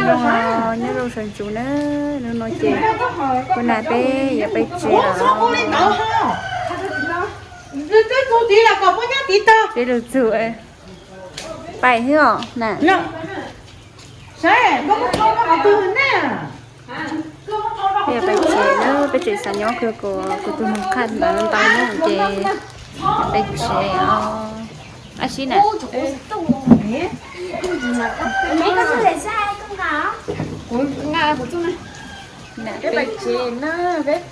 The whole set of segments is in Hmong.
Nyob zoo sawv ntxov na, hnub no ces kuv nam peb yuav peb tsev lawm. Peb lug txug pais hwb os na. Peb yuav peb tsev na, peb tsev xav nyob kawg, kuv tus nus qhaj ntawd ntau nyob ces peb tsev os. Ab sib na. Peb pais tsev na, peb,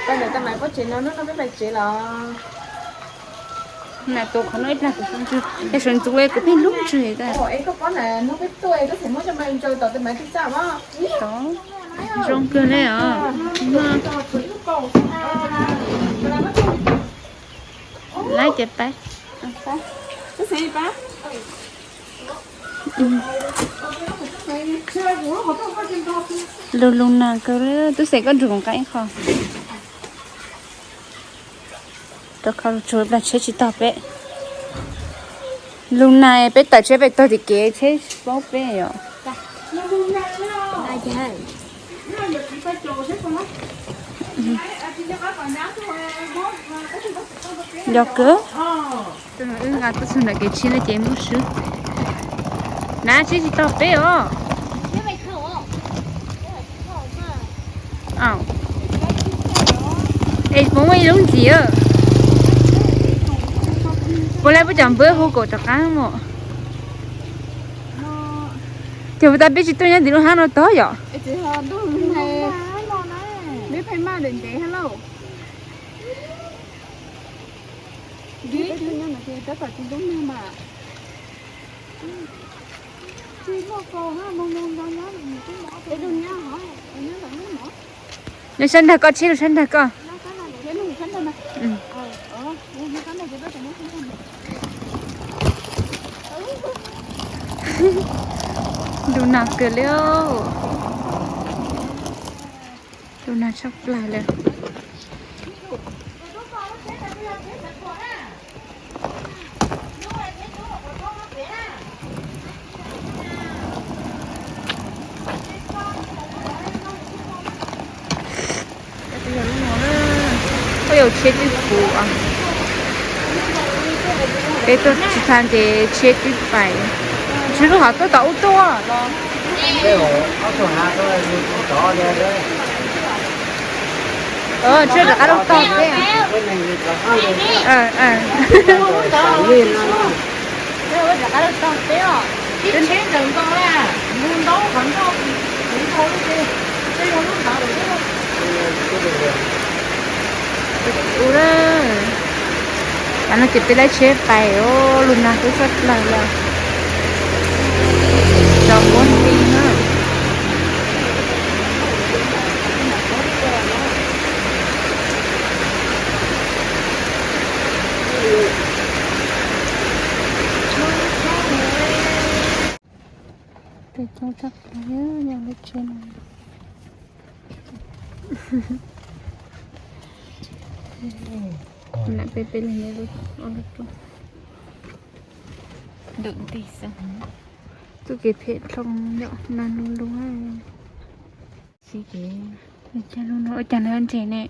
peb ntawm tag mas peb tsev no, hnub no peb pais tsev los. Nam tua qhov no ib plag kuv sawv ntxov, kuv pheej lub tswg tas. Zoo kawg li os. Laib ces pab. Lug lug nag kawg li, tub xeem koj nrug kuv nqa ib qho. Rau qhov lug tsuag plag tsheb tsis tog peb. Lug nag peb tawm tsheb pem tog tim kev tsheb paub peb os. Nco kawg. Wb nqa tuaj txug ntawm kev tsheb no ces muab swb. Nab tsheb tsis tog peb os. Es puas muaj ib lub ntxiv? Puas laib puab cov npawb hu kom rov qab mog? Ces puas tas peb tsis tuaj nyob tim lub hab no tog yom? Nyob sab nrag koj, tsheb lug sab nrag koj. Lug nag kawg li. Lug nag tshaj plaws li. Koj yuav tsheb twb puv, peb tuaj tsis tau ces tsheb twb pais. Tsheb lub hov tuaj tom ub tuaj los. Tsheb rov qab lug tog peb. Rov qab lug tog peb os. Ua, no ces peb laib tsheb pais os, lug nag twb tshaj plaws lawm. Tso muab ti na. Peb coob tshaj plaws yog lub tsheb no. Nam peb peb leeg nyob lub, ob lub rooj. Ntawm nti xwb. Txuj kev phem dhau yom, nag lug lug. Ua cas nws ntse ne?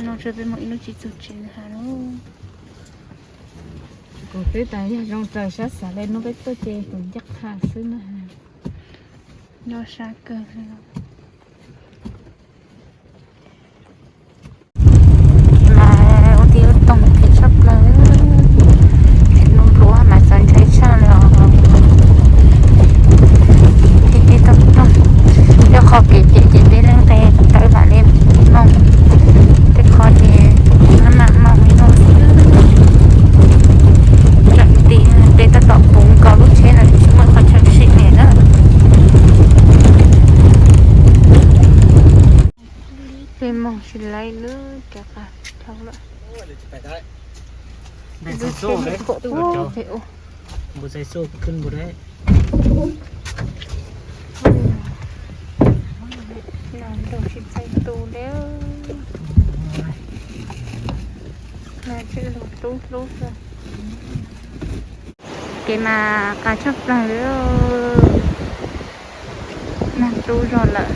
No tsuas peb mus ib hnub tsis txog tsev ntag lauj. Kuv twb tas yog zoo raws sab xav li, hnub peb tuaj ces kuv ncaj qha xwb na. Nyob sab kawg li. Mas ua tib ua toog phem tshaj plaws, nub npluav mas txaus ntshai tshaj li os. Tej teb toj roob, yog qhov kev phem ces peb leej qe tawm vam li moos, tej qhov ces maj mam moos li no xwb. Tsam tim peb tab tom puv nkaus lub tsheb lawm tsis muaj qhov chaw sim li na. Peb moog tsis laib lub kev qab dhau lawm. Nrau tsis txais tus li. Nrau tsis lug hlub hlub xwb. Ces mas qab tshaj plaws li, mag lub zog lawm.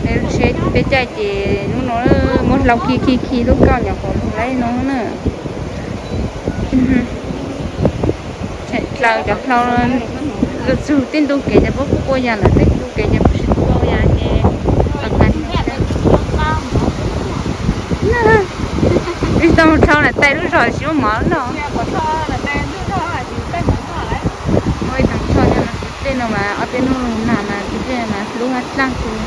Peb lub tsheb peb caij ces hnub no muab hlau khi khi khi lub kauj nyuam qhuav lug laib no na. Tshee dlaws cov hlau, lug txug tej ntu kev ces puab kuj quaj yas lawm, tej ntu kev ces puab tsis quaj yas ces. Tsis tau mus dhau na, tais lub zog tsis muaj mov no. Muaj ib tug tsho no mas kwv tij no mas ob peb hnub lug nag mas kwv tij mas hlub hab dlaab kawg.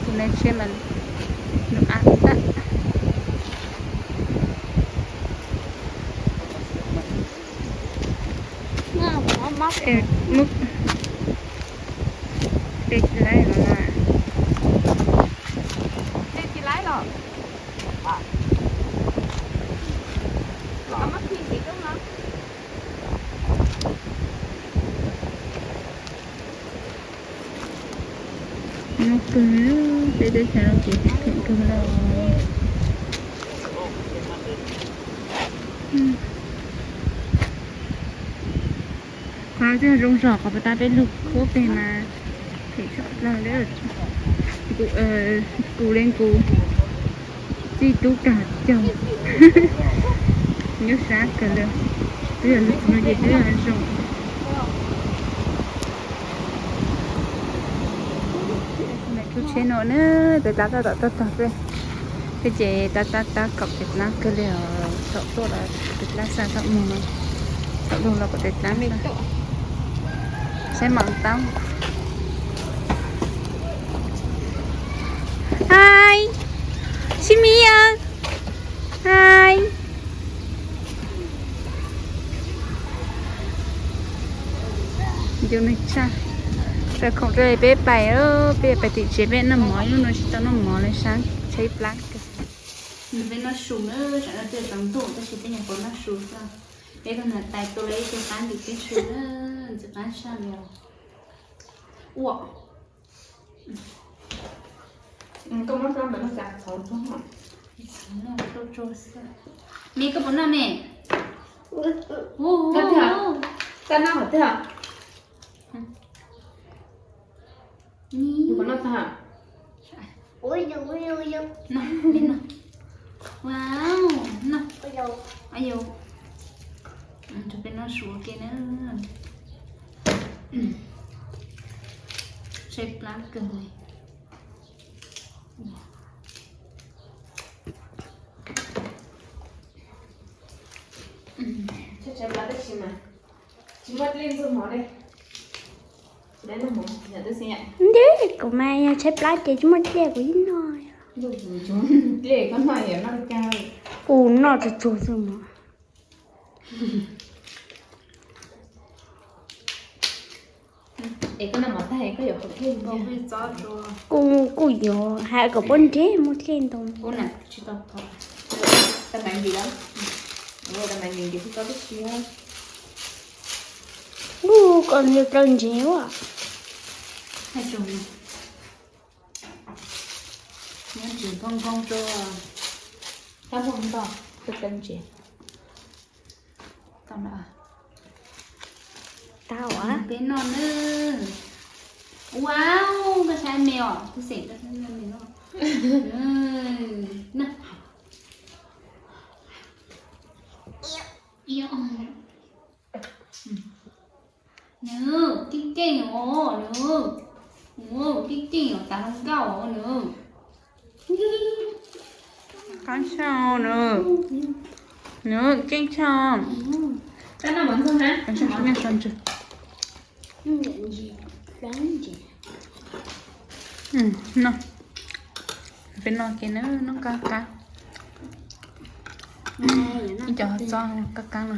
Tus no tsheb mas nws av tag. Peb tsis laib los na. Nyob kawg, peb teb chaws no ces phem kawg li. Qhov no twb yog zoo zog, qhov puag ta peb lug kub peg mas phem tshaj plaws li. Nkus li nkus txij tub kag caug, nyob sab kawg li. Twb yog lug no ces twb yog zoo. Lub tsheb no na, peb tab tom tog tog peb, peb ces tab tab tab kaum tes dlaab kawg li os, thaum tuaj los tes dlaab xwb, thaum moog no, thaum lug los kuj tes dlaab xwb. Saib mam taab. Hi, Simi ya. Hi. Ncu neeg tshaj. Tsaws khoom rau peb pais, peb pais tim tsev, peb noj mov, ib hnub no tsis tau noj mov li, saib tshaib plab kawg. Peb noj su na, tsam no twb tsaus ntuj tab sis peb nyuam qhuav noj su xwb. Peb tug niam tais tua lawv ib tug qaab ntws teb su na, ntxim qab tshaj li os. Ua Me koj puas noj me? Tag noj qhov twg? Puas noj tag? Noj, me noj. Wow, noj. Ayu, rau peb noj su ua ke na. Tshaib plab kawg li. Tshaib plab tab sis mas tsis muaj dlej ntxuag mov li. Ntev, kuv mas yog tshaib plab ces tsis muaj dlej kuv yeej noj. Dlej koj noj yog noj li cas? Kuv noj tsuag tsuag xwb mog. Es koj noj mov tag koj yuav haus dlej. Kuv kuj yuav, hais kom puab nreg muaj dlej ntau. Tsis tau, tau mas ntsis lawm. Tau mas ntsis ntsis tsis tau tib si. Ub, koj nws dawb ntsev ua. Nyob ntsis nkoog nkoog tso. Tab muaj ntog, dawb ntsev. Tau na. Tau. Peb noj na. Wow, koj saib me os, tus xeem koj saib me os. Na. Nws keej keej os nws, keej keej os, tas hluas nkauj os nws. Qab tshaj nws, nws keej tshaj. No, peb no ces nws noj qab qab. Ib co txob qab qab no.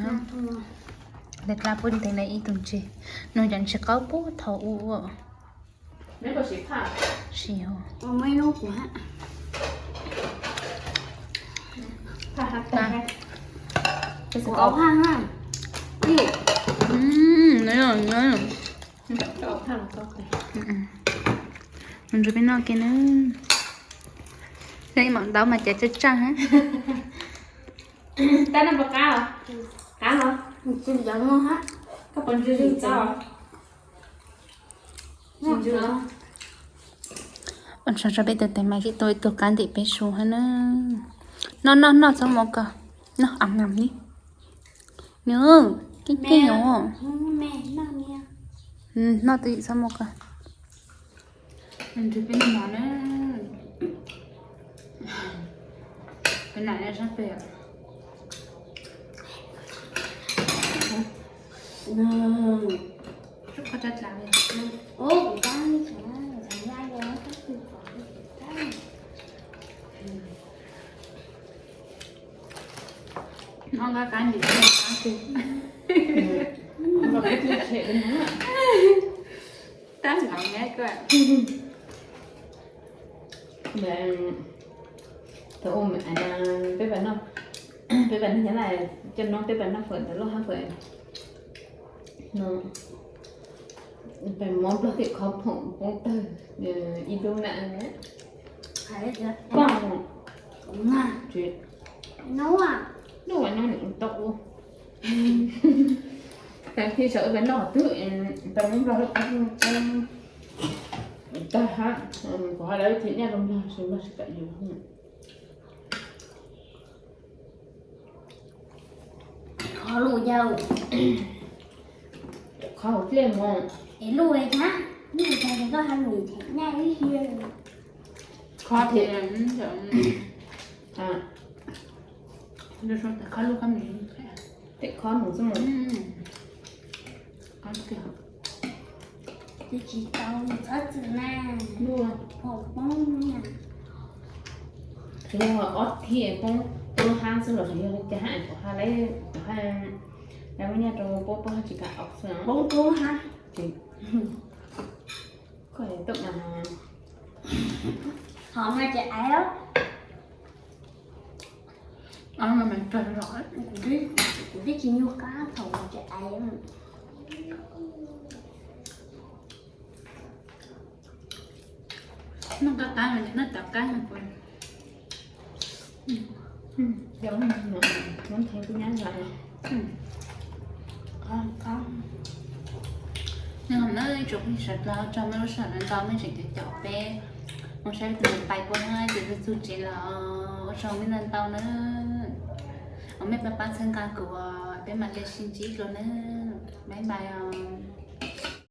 Tes dlaab pub ntev na ib tug ntses, nws cov ntses qaub puag thaum ub. Sim. Nrog peb noj kiag na. Ib mam ntaub mas cas tsaj tsaj ha. Tab noj puas qab os? Qab os? Koj puas ntswg tso? Ua tsaug rau peb tus tes mas sib tau ib tug qab ntim peb su ha na. Noj noj noj txhob mus koj. Noj am nam li. Nws keej keej os. Noj twj ywm txhob mus koj. Nrog peb noj mov na. Peb nam sab pem. Noj nqaj qab ntim qab. Tab nqaim na koj. Thaum ub peb, peb pais noj Nyab Laj, coj noob peb pais noj fawm ntawd, loj hab fawm no, pais muab nplog tim qhov phoom poob tawg ib lub na. Koj, lub ua noob nim tau ua. Tag kis sawv pais noj twg, pais muab nplog lub qhov phoom poob tag hab, kuv ho lawv them nyaj rau nplog, nplog tsis kam yus. Kho lub yau. Kho hauv dlej mog. Es lub cas, lub cas es koj ho lus them nyaj ib hiab. Kho them, kho lub, kho me, them kho mus xwb mog. Tsis tau, txhob txwm na. Lub, phoom poob na. Yog ob thib poob, poob lub hab xwb los yog li cas hab, kuv ha lawv, kuv ha lawv muab nyaj rau puab, puab tsis kam aus xwb. Poob rau hab. Koj tau mas. Hov mas tsis aiv os. Kuv twb tsis nyuag qab thaum mas tsis aiv. Noj qab qab, noj qab qab. Nyob zoo na ib tsoom phooj ywg sawv daws, ua tsaug nej lub sij hawm ntau, nej tseem caum peb mus saib tus pais puab hab ces txug tsev lawm. Ua tsaug nej ntau ntau na. Mej pab pab txhawb nqa kuv, peb mam li sib ntsib dlua na. Bye bye os.